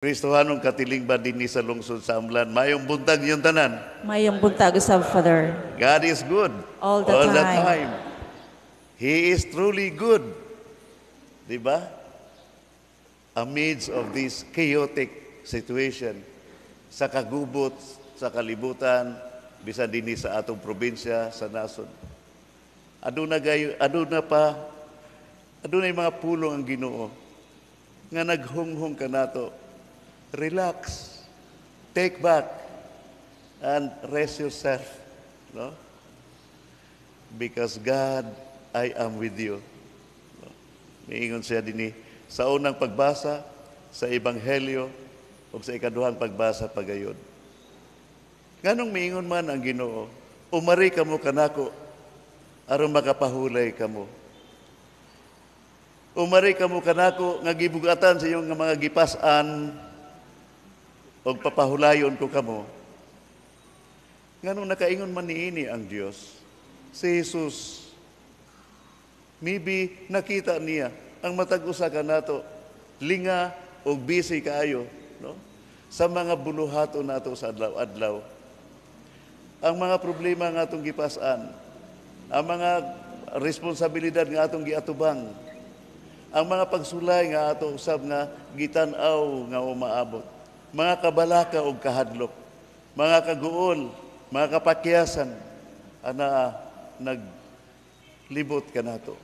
Kristohanong katilingban dinhi sa lungsod sa Amlan? Maayong buntag inyong tanan. Maayong buntag usab, Father. God is good. All the All the time. Time. He is truly good. Di ba? Amidst of this chaotic situation, sa kagubot, sa kalibutan, bisan dinhi sa atong probinsya, sa nasod. Aduna gayo, aduna pa, aduna mga pulong ang Ginoo nga naghunghong kanato. Relax. Take back and rest yourself. No? Because God, I am with you. No? Miingon siya dinhi sa unang pagbasa, sa Ebanghelyo, o sa ikaduhang pagbasa pagayon. Nganong miingon man ang Ginoo, "Umari kamo kanako aron makapahulay kamo. Umari kamo kanako nga gibugatan sa inyong mga gipas-an og papahulayon ko kamo"? Nganong nakaingon man niini ang Dios? Si Jesus, maybe nakita niya ang matag usa kanato linga og busy kaayo, no, sa mga buluhaton nato sa adlaw-adlaw. Ang mga problema nga atong gipas-an, ang mga responsibilidad nga atong giatubang, ang mga pagsulay nga ato usab nga gitan-aw nga umaabot, mga kabalaka ug kahadlok, mga kaguol, mga kapakyasan, ana naglibot kanato.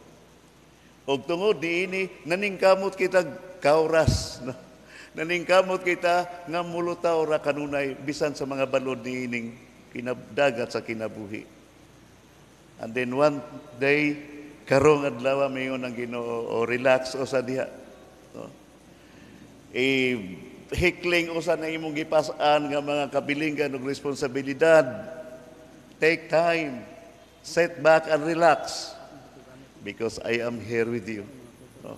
Og tungod niini naningkamot kita kauras, no? Naningkamot kita nga mulutaw ra kanunay bisan sa mga balod niining dagat sa kinabuhi. And then one day, karong adlaw, mayon ang Ginoo, "O relax usa diha. No? I hikling usa na imong gipas-an nga mga kabilingan ug responsibilidad. Take time. Sit back and relax. Because I am here with you." No?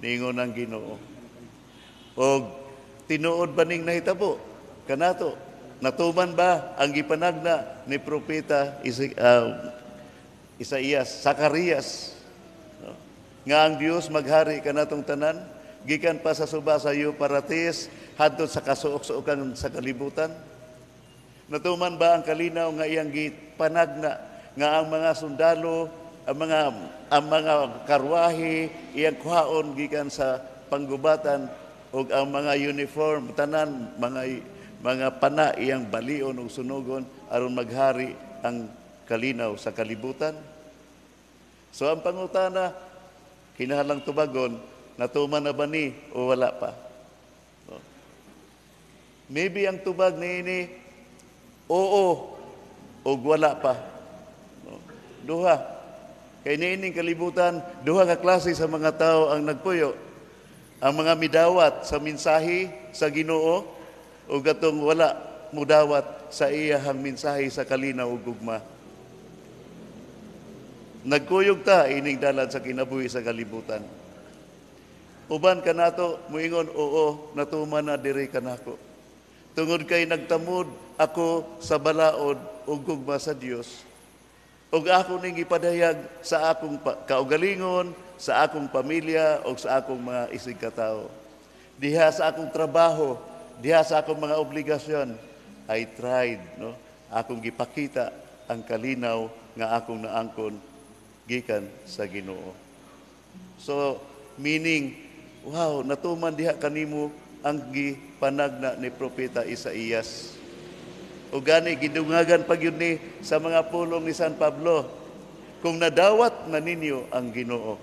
Ningon ang Ginoo. Og tinuod ba ning nahitabo kanato? Natuman ba ang gipanagna ni propeta Isaías, Zacarias, no, nga ang Dios maghari kanatong tanan gikan pa sa suba sa Euphrates hangtod sa kasuok-suokan sa kalibutan? Natuman ba ang kalinaw nga iyang gipanagna nga ang mga sundalo, ang mga karwahe iyang kuhaon gikan sa panggubatan ug ang mga uniform tanan, mga pana iyang balion ug sunugon aron maghari ang kalinaw sa kalibutan? So ang pangutana kinahanglang tubagon, natuman na ba ni o wala pa? No? Maybe ang tubag niini, oo o wala pa. No? Duha. Kay niining kalibutan, duha ka klase sa mga tao ang nagpuyo. Ang mga midawat sa mensahe sa Ginoo o katong wala mudawat sa iyahang mensahe sa kalinaw ug gugma. Nagkuyog ta ining dalan sa kinabuhi sa kalibutan. Uban kanato muingon, "Oo, natuman na diri kanako. Tungod kay nagtamod ako sa balaod ug gugma sa Dios. Ug ako ning gipadayag sa akong kaugalingon, sa akong pamilya ug sa akong mga isigkatawo. Diha sa akong trabaho, diha sa akong mga obligasyon, I tried, no? Akong gipakita ang kalinaw nga akong naangkon gikan sa Ginoo." So, meaning, wow, natuman diha kanimo ang gipanagna ni Propeta Isaías. O gani gidungagan pa gyud ni sa mga pulong ni San Pablo. Kung nadawat na ninyo ang Ginoo.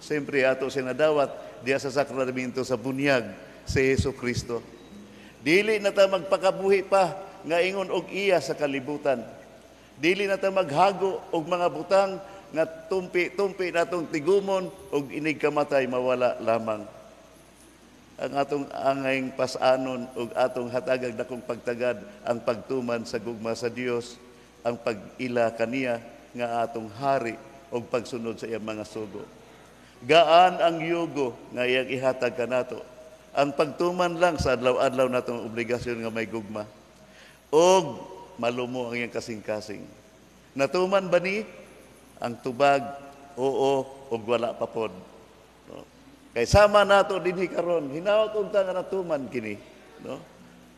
Siyempre ato siya nadawat diha sa sakramento sa bunyag, si Hesus Kristo. Dili na ta magpakabuhi pa nga ingon og iya sa kalibutan. Dili na ta maghago og mga butang nga tumpi-tumpi natong tigumon og inig kamatay mawala lamang. Ang atong angayng pas-anon ug atong hatagag dakong pagtagad ang pagtuman sa gugma sa Dios, ang pag-ila kaniya nga atong hari ug pagsunod sa iyang mga sugo. Gaan ang yugo nga iyang ihatag kanato. Ang pagtuman lang sa adlaw-adlaw natong obligasyon nga may gugma. Og malumo ang iyang kasing-kasing. Natuman ba ni? Ang tubag, oo, ug wala pa pod. No? Kay sama nato dinhi karon, hinaot unta nga natuman kini, no?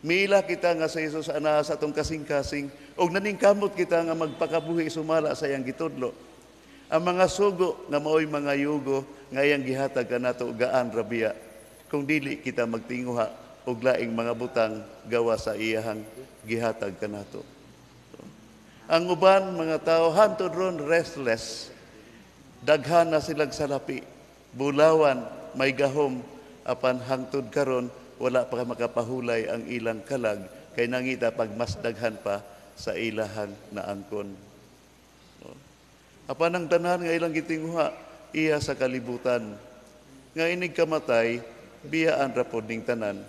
Miila kita nga sa Jesus anaa sa atong kasing-kasing ug naningkamot kita nga magpakabuhi sumala sa iyang gitudlo. Ang mga sugo nga maoy mga yugo nga iyang gihatag kanato, gaan ra biya kung dili kita magtinguha og laing mga butang gawa sa iyahang gihatag kanato. Ang uban mga tao hantod ron restless. Daghan na silang salapi. Bulawan, may gahom, apan hangtod karon wala pa makapahulay ang ilang kalag kay nangita pag mas daghan pa sa ilahang naangkon. No? Apan ang tanan nga ilang gitinguha iya sa kalibutan. Nga inig kamatay, biyaan ra pod ning tanan.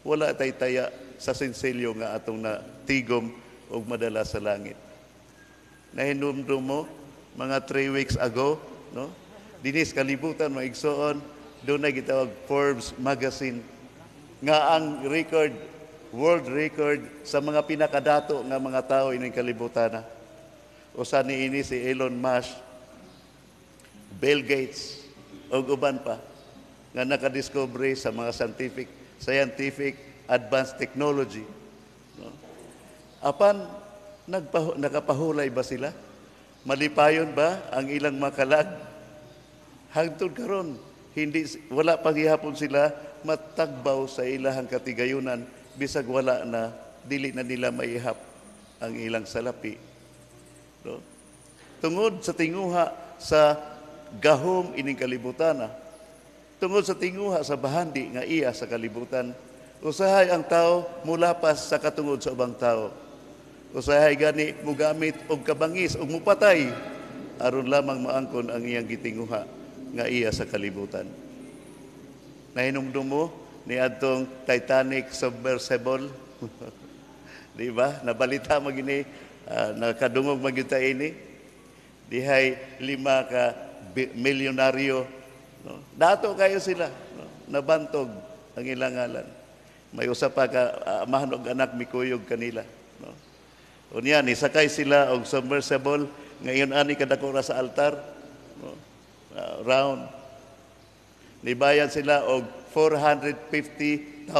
Wala tay taya sa sinsilyo nga atong natigom og madala sa langit. Nahinumdum mo mga 3 weeks ago, no? Dinis kalibutan, mga igsoon, dunay gitawag Forbes magazine nga ang record, world record sa mga pinakadato nga mga tao ining kalibutan na. Usa ni ini si Elon Musk, Bill Gates, ug uban pa nga nakadiscover sa mga scientific scientific advanced technology. No? Apan nakapahulay ba sila? Malipayon ba ang ilang makalag? Hangtod karon hindi, wala paghihapon sila matagbaw sa ilahang katigayunan bisag wala na, dili na nila maihap ang ilang salapi. No? Tungod sa tinguha sa gahom ining kalibutan, tungod sa tinguha sa bahandi nga iya sa kalibutan, usahay ang tao mulapas sa katungod sa ubang tao. Usahay gani mugamit og kabangis og mupatay aron lamang maangkon ang iyang gitinguha nga iya sa kalibutan. Nahinumdum mo ni adtong Titanic submersible? Di ba? Nabalita mo gini, nakadungog man gyud ta ini. Dihay lima ka milyonaryo. No? Dato kayo sila. No? Nabantog ang ilang ngalan. May usa pa ka amahan og anak mikuyog kanila. No? Unya, nisakay sila og submersible ngayon ani kadako ra sa altar. No? Round. Nibayad sila og 450,000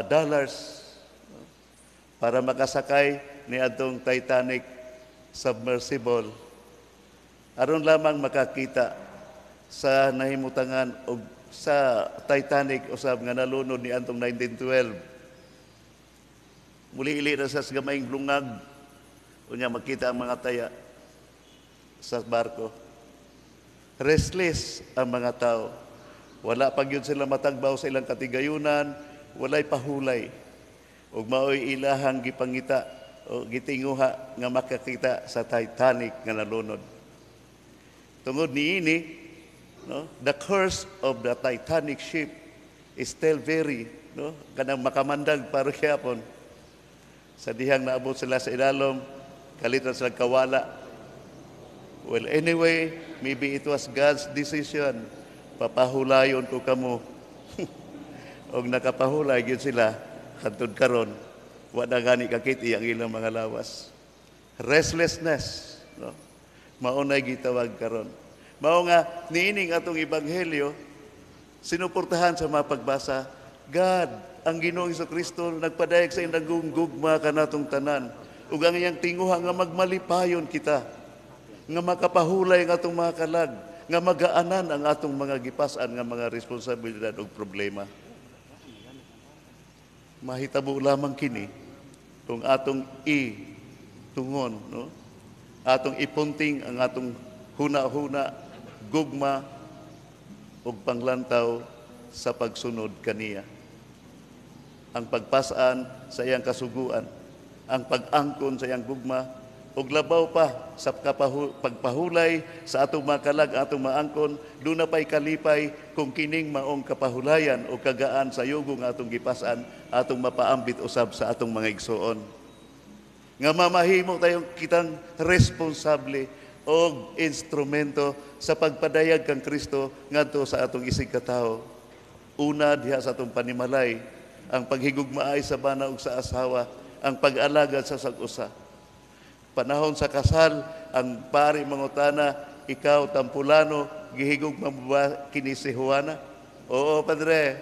dollars, no, para makasakay ni adtong Titanic submersible aron lamang makakita sa nahimutangan og sa Titanic usab nga nalunod ni antong 1912. Muli-ili ra sa gamayng lungag, unya makita ang mga taya sa barko. Restless ang mga tao. Wala pa gyud sila matagbaw sa ilang katigayunan, walay pahulay. Ug maoy ilahang gipangita o gitinguha nga makakita sa Titanic nga nalunod. Tungod niini, no, the curse of the Titanic ship is still very, no, kanang makamandag para gyapon. Sa dihang naabot sila sa ilalom, kalit ra sila kawala. Well, anyway, maybe it was God's decision. Papahulayon ko kamo. Og nakapahulay gyud sila hantod karon. Wa na gani kakit-i ang ilang mga lawas. Restlessness, no? Mao nay gitawag karon. Mao nga niining atong ebanghelyo sinuportahan sa mga pagbasa, God, ang Ginoong Kristo nagpadayag sa iyang gugma kanatong tanan ug ang iyang tinguha nga magmalipayon kita, nga makapahulay ang atong mga kalag, nga magaanan ang atong mga gipas-an nga mga responsibilidad ug problema. Mahitabo lamang kini kung atong i-tungon, no? Atong ipunting ang atong huna-huna, gugma ug panglantaw sa pagsunod kaniya. Ang pagpasan sa iyang kasuguan, ang pag-angkon sa iyang gugma, ug labaw pa sa pagpahulay sa atong mga kalag, atong maangkon, duna pa'y kalipay kung kining maong kapahulayan o kagaan sa yugo nga atong gipasan, atong mapaambit usab sa atong mga igsoon. Nga mamahimo tayong kitang responsable og instrumento sa pagpadayag kang Kristo ngadto sa atong isig katawo. Una diha sa atong panimalay, ang paghigugmaay sa bana ug sa asawa, ang pag-alagad sa sag-usa. Panahon sa kasal, ang pari mangutana, Ikaw, Tampulano, gihigugma mo ba kini si Juana? Oo, Padre.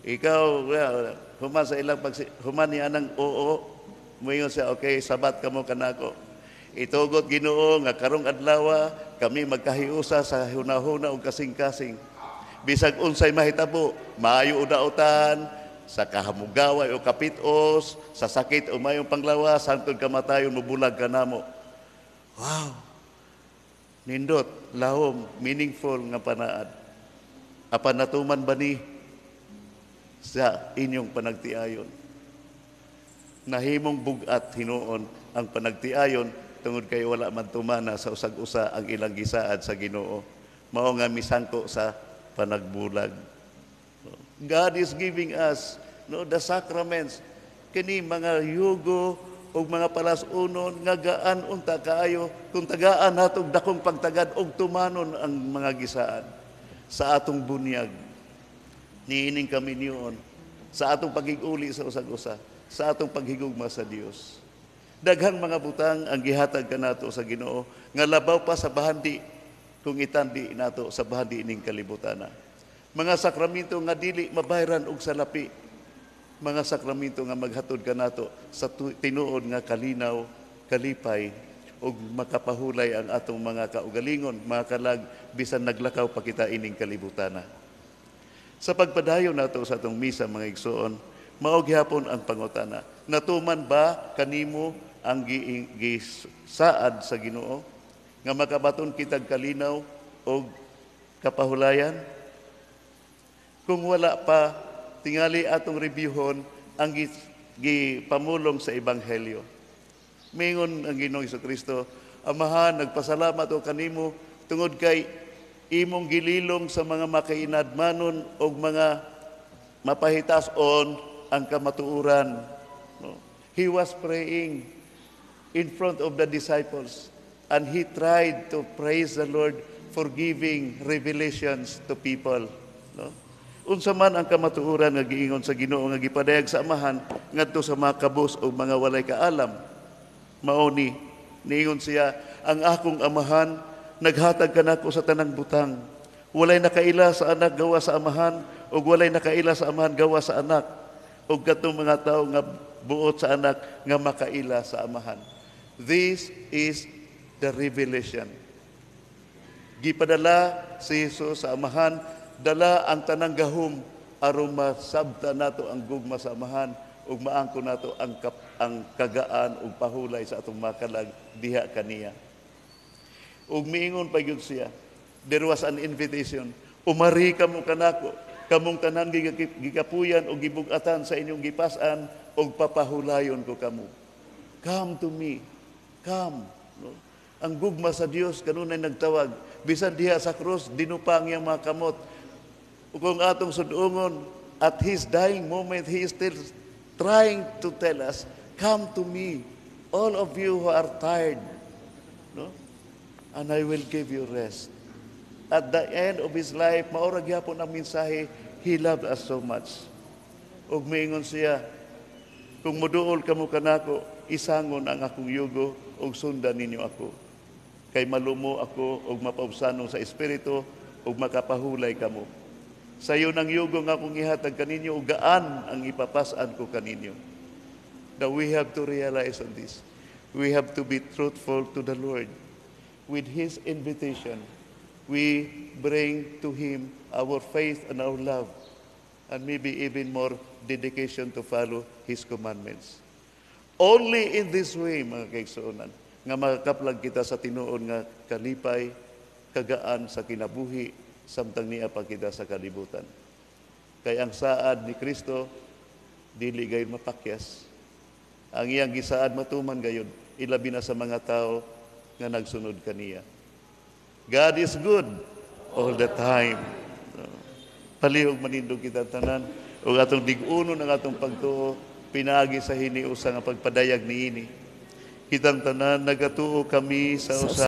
Ikaw, well, human sa ilang pag human niya nang oo, muingon siya, "Okay, sabat kamo kanako." Itugot, Ginoo, nga karong adlaw kami magkahiusa sa hunahuna ug kasing-kasing. Bisag unsay mahitabo, maayo o dautan, sa kahamugaway o kapitos, sa sakit o mayong panglawas, hangtod kamatayon mobulag kanamo. Wow! Nindot, lahom, meaningful nga panaad. Apan natuman ba ni sa inyong panagtiayon? Nahimong bugat hinuon ang panagtiayon tungod kay wala man tumana sa usag-usa ang ilang gisaad sa Ginoo. Mao nga misangko sa panagbulag. God is giving us, no, the sacraments, kini mga yugo ug mga palas-unon nga gaan unta kaayo kung tagaan natog dakong pagtagad og tumanon ang mga gisaad sa atong bunyag niining kami niyon, sa atong pagiguli sa usag-usa, sa atong paghigugma sa Dios. Daghang mga butang ang gihatag kanato sa Ginoo nga labaw pa sa bahandi kung itandi nato sa bahandi ining kalibutana. Mga sakramento nga dili mabayran og salapi, mga sakramento nga maghatod kanato sa tinuod nga kalinaw, kalipay ug makapahulay ang atong mga kaugalingon, mga kalag, bisan naglakaw pa kita ining kalibutana. Sa pagpadayon nato sa atong misa, mga igsoon, mao gihapon ang pangutana. Natuman ba kanimo ang gisaad sa Ginoo nga makabaton kitag kalinaw og kapahulayan? Kung wala pa, tingali atong reviewhon ang gipamulong sa Ebanghelyo. Mingon ang Ginoong Kristo, "Amahan, nagpasalamat ko kanimo tungod kay imong gililong sa mga makainadmanon og mga mapahitas-on ang kamatuoran." No? He was praying in front of the disciples and he tried to praise the Lord for giving revelations to people. No? Unsa man ang kamatuoran nga giingon sa Ginoo nga gipadayag sa Amahan ngadto sa mga kabus o mga walay kaalam? Mao ni, niingon siya, "Ang akong Amahan naghatag kanako sa tanang butang. Walay nakaila sa Anak gawa sa Amahan ug walay nakaila sa Amahan gawa sa Anak ug kadtong mga tawo nga buot sa Anak nga makaila sa Amahan." This is the revelation. Gipadala si Jesus sa Amahan, dala ang tanang gahom aron masabta nato ang gugma sa Amahan ug maangko nato ang kagaan ug pahulay sa atong makalag diha kaniya. Ug miingon pa gyud siya. There was an invitation. "Umari kamo kanako, kamong tanan gikapuyan o gibug-atan sa inyong gipas-an, ug papahulayon ko kamo. Come to me. Come." No? Ang gugma sa Dios kanunay nagtawag. Bisan diha sa krus, dinupa ang iyang mga kamot. Ug kung atong sudungon, at his dying moment, he is still trying to tell us, "Come to me, all of you who are tired, no? And I will give you rest." At the end of his life, mao ra gyapon ang mensahe, he loved us so much. Ug miingon siya, "Kung muduol kamo kanako, isangon ang akong yugo ug sundan ninyo ako. Kay malumo ako ug mapaubsanon sa espiritu ug makapahulay kamo. Sayon ang yugo nga akong ihatag kaninyo ug gaan ang ipapas-an ko kaninyo." Now we have to realize on this. We have to be truthful to the Lord. With His invitation, we bring to Him our faith and our love, and maybe even more dedication to follow His commandments. Only in this way, mga kaigsuonan, nga makakaplag kita sa tinuod nga kalipay, kagaan sa kinabuhi, samtang nia pa kita sa kalibutan. Kay ang saad ni Kristo, dili gayon mapakyas. Ang iyang gisaad matuman gayon, ilabi na sa mga tao nga nagsunod kaniya. God is good all the time. Palihog manindog kita tanan ug atong dig-unon ang atong pagtuo pinaagi sa hiniusa nga pagpadayag niini. Kitang tanan nagatuo kami sa Sa usa